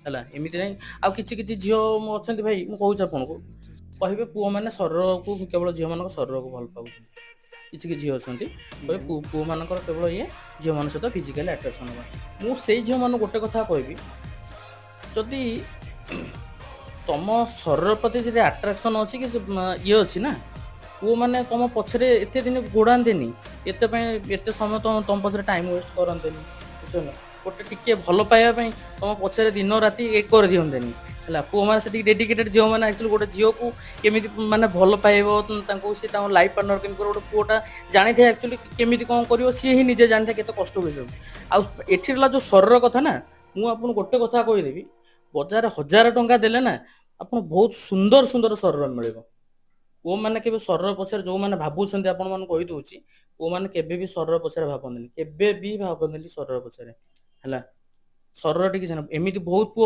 ହେଲା, ଏମିତି ନାହିଁ। ଆଉ କିଛି କିଛି ଝିଅ ଅଛନ୍ତି ଭାଇ, ମୁଁ କହୁଛି ଆପଣଙ୍କୁ, କହିବେ ପୁଅମାନେ ଶରୀରକୁ, କେବଳ ଝିଅମାନଙ୍କ ଶରୀରକୁ ଭଲ ପାଉଛନ୍ତି। କିଛି କିଛି ଝିଅ ଅଛନ୍ତି, କହିବେ ପୁଅମାନଙ୍କର କେବଳ ଇଏ ଝିଅମାନଙ୍କ ସହିତ ଫିଜିକାଲି ଆଟ୍ରାକ୍ସନ୍ ହେବା। ମୁଁ ସେଇ ଝିଅମାନଙ୍କୁ ଗୋଟେ କଥା କହିବି, ଯଦି ତମ ଶରୀର ପ୍ରତି ଯଦି ଆଟ୍ରାକ୍ସନ୍ ଅଛି କି ଇଏ ଅଛି ନା, ପୁଅମାନେ ତମ ପଛରେ ଏତେ ଦିନ ଗୋଡ଼ାନ୍ତେନି, ଏତେ ପାଇଁ ଏତେ ସମୟ ତମ ପଛରେ ଟାଇମ୍ ୱେଷ୍ଟ କରନ୍ତେନି, ବୁଝୁଛ? ଗୋଟେ ଟିକେ ଭଲ ପାଇବା ପାଇଁ ତମ ପଛରେ ଦିନ ରାତି ଏକ କରିଦିଅନ୍ତେନି, ହେଲା। ପୁଅମାନେ ସେତିକି ଡେଡିକେଟେଡ୍। ଝିଅମାନେ ଆକ୍ଚୁଆଲି ଗୋଟେ ଝିଅକୁ କେମିତି ମାନେ ଭଲ ପାଇବ ତାଙ୍କୁ, ସେ ତାଙ୍କ ଲାଇଫ୍ ପାର୍ଟନର କେମିତି କରିବ, ଗୋଟେ ପୁଅଟା ଜାଣିଥାଏ ଆକ୍ଚୁଆଲି କେମିତି କ'ଣ କରିବ। ସିଏ ହିଁ ନିଜେ ଜାଣିଥାଏ କେତେ କଷ୍ଟ ହୁଏ ସବୁ। ଆଉ ଏଠି ହେଲା ଯୋଉ ଶରୀର କଥା ନା, ମୁଁ ଆପଣଙ୍କୁ ଗୋଟେ କଥା କହିଦେବି, ବଜାରରେ 1000 ଟଙ୍କା ଦେଲେ ନା ଆପଣ ବହୁତ ସୁନ୍ଦର ସୁନ୍ଦର ଶରୀର ମିଳିବ। ପୁଅମାନେ କେବେ ଶରୀର ପଛରେ, ଯୋଉମାନେ ଭାବୁଛନ୍ତି, ଆପଣମାନଙ୍କୁ କହିଦଉଛି, ପୁଅମାନେ କେବେ ବି ଶରୀର ପଛରେ ଭାବନ୍ତିନି, କେବେ ବି ଭାବନ୍ତିନି ଶରୀର ପଛରେ, ହେଲା। ଶରୀର ଟିକେ ଏମିତି ବହୁତ ପୁଅ